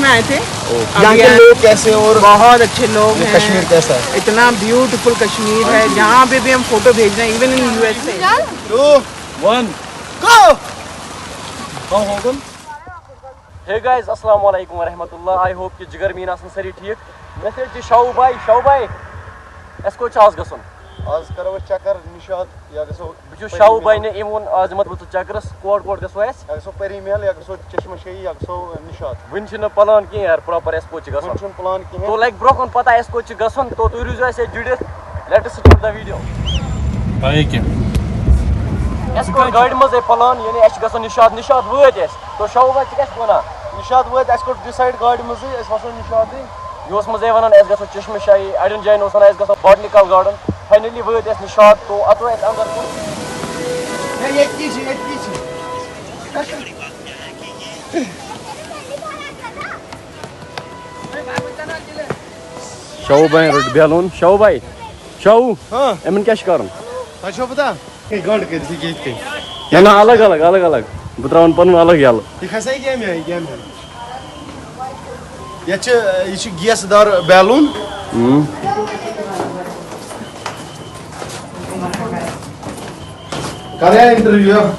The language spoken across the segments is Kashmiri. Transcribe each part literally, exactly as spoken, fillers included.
आए थे। यहाँ के लोग कैसे और बहुत अच्छे लोग हैं। कश्मीर कैसा है? इतना ब्यूटीफुल कश्मीर है, जहाँ पे भी हम फोटो भेज रहे हैं, even in USA. Two one go. Hey guys, السلام عليكم ورحمة الله. I hope کہ جگر میٖن آسن سٲری ٹھیٖک. مےٚ سۭتۍ چھِ شاہوٗ بھاے. شاہوٗ بھاے، اَسہِ کوٚت چھُ آز گژھُن؟ آز کرو أسۍ چکر نِشاط، یا گژھو بہٕ چھُس شاہوٗ بھاے نے یِم ووٚن آز یِمَن بہٕ ژٕ چکرَس، کوٹ کوٹ گژھو اَسہِ؟ یا گژھو پری محل، یا گژھو چشمہ شاہی، یا گژھو نِشاط۔ وٕنہِ چھِنہٕ پلان کینٛہہ یار، پراپر اَسہِ کوٚت چھُ گژھُن۔ وٕنہِ چھُنہٕ پلان کِہیٖنۍ۔ تو لگہِ برونٛہہ کُن پتہ اَسہِ کوٚت چھُ گژھُن، تو تُہۍ روٗزِو اَسہِ سۭتۍ جُڑِتھ۔ Let us start the video. بھائی کیا؟ اَسہِ کوٚر گاڑِ منٛزٕے پلان، یعنی اَسہِ چھُ گژھُن نِشاط، نِشاط وٲتۍ أسۍ۔ تو شاہوٗ بھاے، ژٕ کیٛاہ چھُکھ وَنان؟ نِشاط وٲتۍ، اَسہِ کوٚر decide گاڑِ منٛزٕے، أسۍ وَسو نِشاطٕے۔ یہِ اوس منٛزَے وَنان اَسہِ گژھو چشمہ شاہی، اَڑٮ۪ن جایَن اوس وَنان اَسہِ گژھو botanical garden۔ Finally وٲتۍ أسۍ نِشاط، تو اَژو اَسہِ اَندَر کُن۔ ہے، ییٚتہِ کِتھ چھِ، ییٚتہِ کِتھ چھِ؟ شاہوٗ بھاے رٔٹ بیلوٗن۔ شاہوٗ بھاے، شاہوٗ، ہاں۔ یِمَن کیٛاہ چھُ کَرُن؟ تۄہہِ چھو پَتہ؟ ہے، گنٛڈ کٔرِتھ یہِ کِتھ کٔنۍ؟ نہ، نہ، الگ، الگ، الگ، الگ۔ بہٕ ترٛاوَن پَنُن الگ یَلہٕ۔ یہِ کھسہِ کَمہِ آیہِ، کَمہِ آیہِ؟ یَتھ چھِ، یہِ چھِ گیس دار بیلوٗن۔ ہُم۔ کَریا interview؟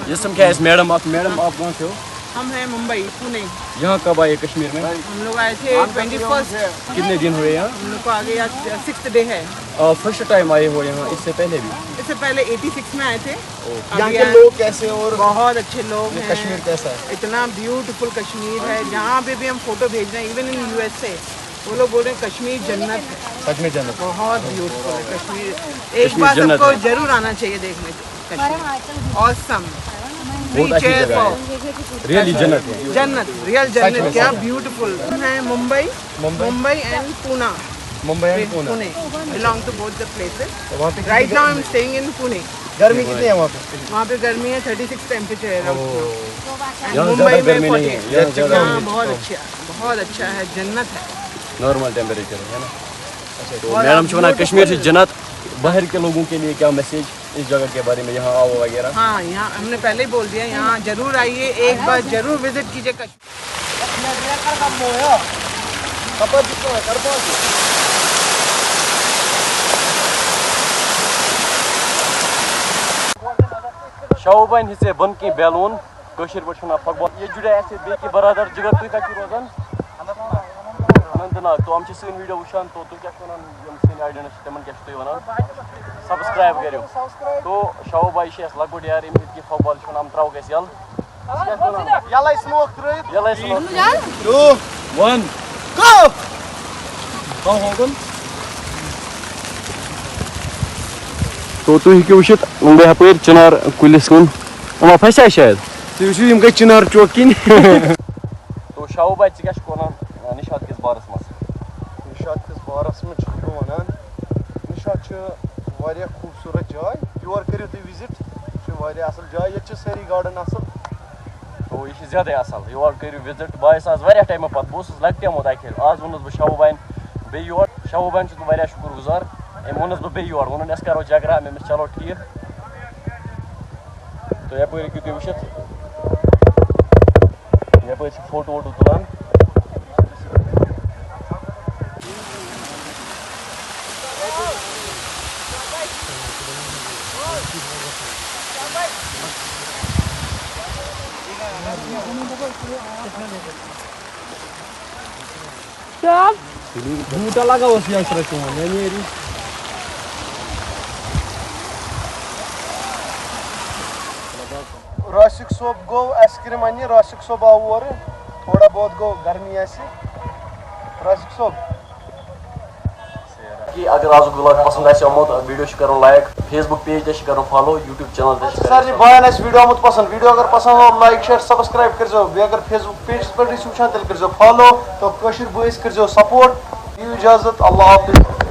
یُس تِم کیٛاہ ٲسۍ میڈم اکھ، میڈم آپ کہاں سے ہو؟ ہم ہیں ممبئی، پونے۔ یہاں کب آئے کشمیر میں؟ ہم لوگ آئے تھے ٹوینٹی فرسٹ۔ کتنے دن ہوئے یہاں؟ ہم لوگ کو آ گئے، آج سکس ڈے ہے۔ فرسٹ ٹائم آئے ہو یہاں، اس سے پہلے بھی؟ اس سے پہلے ایٹی سکس میں آئے تھے۔ اوکے۔ یہاں ابھی کے آئے۔ لوگ کیسے اور بہت اچھے لوگ یہ ہیں۔ کشمیر کیسا ہے؟ اتنا بیوٹیفل کشمیر ہے، جہاں پہ بھی ہم فوٹو بھیج رہے ہیں، even in U S A, وہ لوگ بول رہے ہیں کشمیر جنت ہے۔ سچ میں جنت۔ بہت بیوٹیفل ہے کشمیر۔ ایک کشمیر بار جنت سب کو ہے۔ ضرور آنا چاہیے دیکھنے کشمیر۔ آسم۔ بہت اچھی جگہ ہے۔ ریئلی جنت ہے۔ جنت، ریئل سچ میں جنت، کیا سچ میں۔ بیوٹیفل ہے۔ Mumbai, Mumbai. Mumbai and Poona. Mumbai and Poona. Pune. Belong to both the places۔ وہاں پہ کتنی right now I am staying in Pune۔ گرمی کتنی ہے وہاں پہ؟ وہاں پہ گرمی ہے، تھرٹی سکس ٹیمپریچر ہے۔ اوہ۔ And یہاں ممبئی زیادہ میں گرمی نہیں ہے، فورٹی۔ یہاں زیادہ ہاں، گرمی بہت ہے۔ اچھا، بہت اچھا ہے، جنت ہے۔ نارمل ٹیمپریچر ہے نا؟ اچھا، تو بہت میڈم چھِ وَنان، بیوٹیفل۔ کشمیر چھِ جنت، باہر کے لوگوں کے لیے کیا میسج اس جگہ کے بارے میں، یہاں آؤ وغیرہ؟ ہاں، یہاں ہم نے پہلے ہی بول دیا، یہاں ضرور آئیے، ایک بار ضرور وزٹ کیجیے کشمیر۔ شاہوٗ بھاین ہیٚژے بۄن کِنۍ بیلوٗن، کٲشِر پٲٹھۍ چھِ وَنان پھۄکہٕ بال۔ ییٚتہِ جُڑے اَسہِ سۭتۍ بیٚیہِ کہِ برادر جِگر، تُہۍ کَتہِ چھِو روزان؟ اننت ناگ۔ تو یِم چھِ سٲنۍ ویٖڈیو وٕچھان، تو تُہۍ کیٛاہ چھِو وَنان، یِم سٲنۍ آڈینس چھِ، تِمن کیٛاہ چھِو تُہۍ وَنان؟ سبسکرایب کٔرِو۔ تو شاہوٗ بھاے چھِ اَسہِ لۄکُٹ یار، ییٚمہِ سۭتۍ کہِ پھۄکہٕ بال چھِ وَنان، یِم ترٛاوہوکھ أسۍ یَلہٕ۔ یَلَے ژھٕنوکھ ترٛٲیِتھ۔ یَلَے ژھٕنوکھ۔ ٹوٗ۔ وَن۔ گو۔ تو تُہۍ ہیٚکِو وٕچھِتھ، وۄنۍ گٔے ہَپٲرۍ چِنار کُلِس کُن۔ یِمَن پھَسے شاید۔ تُہۍ وٕچھِو، یِم گٔے چِنار چوک کِنۍ۔ تو شاہوٗ بھاے، ژٕ کیٛاہ چھُکھ وَنان، آ، نِشاط کِس بارَس منٛز؟ نِشاط کِس بارَس منٛز چھُس بہٕ وَنان، نِشاط چھُ واریاہ خوٗبصوٗرت جاے، یور کٔرِو تُہۍ وِزِٹ، یہِ چھِ واریاہ اَصٕل جاے، ییٚتہِ چھِ سٲری گاڈَن اَصٕل۔ تو یہِ چھِ زیادَے اَصٕل، یور کٔرِو وِزِٹ۔ بہٕ آیس آز واریاہ ٹایمہٕ پَتہٕ، بہٕ اوسُس لَکٹہِ آمُت اَکہِ پھِرِ، آز ووٚنُس بہٕ شاہوٗ بھاین بیٚیہِ یور، شاہوٗ بھاین چھُس بہٕ واریاہ شُکُر گُزار، أمۍ ووٚنُس بہٕ بیٚیہِ یور، ووٚنُن أسۍ کَرو چَکرا، مےٚ دوٚپمَس چلو ٹھیٖک۔ تہٕ یَپٲرۍ ہیٚکِو تُہۍ وٕچھِتھ، یَپٲرۍ چھِ فوٹو ووٹو تُلان۔ کیٛاہ؟ بوٗٹا لگاوس یہِ اَسہِ رَٹہِ وۄنۍ، مےٚ نیرِ۔ راسِک صٲب گوٚو آیِس کرٛیٖم اَننہِ، راسِک صٲب آو اورٕ، تھوڑا بہت گوٚو گرمی آسہِ۔ راسِک صٲب۔ کہ اگر آزُک vlog پسند آسہِ آمُت، ویڈیو چھُ کرُن like، Facebook page تہِ چھُ کرُن follow، YouTube channel تہِ چھُ کرُن سارنٕے subscribe۔ بایَن آسہِ ویڈیو آمُت پسند، ویڈیو اگر پسند آو، like، share، subscribe کٔرۍزیو۔ بیٚیہِ اگر Facebook page پٮ۪ٹھ ٲسِو وٕچھان، تیٚلہِ کٔرۍزیو follow۔ تو کٲشِر بٲے ٲسۍ کٔرۍزیو support۔ دِیِو اجازت، اللہ حافظ۔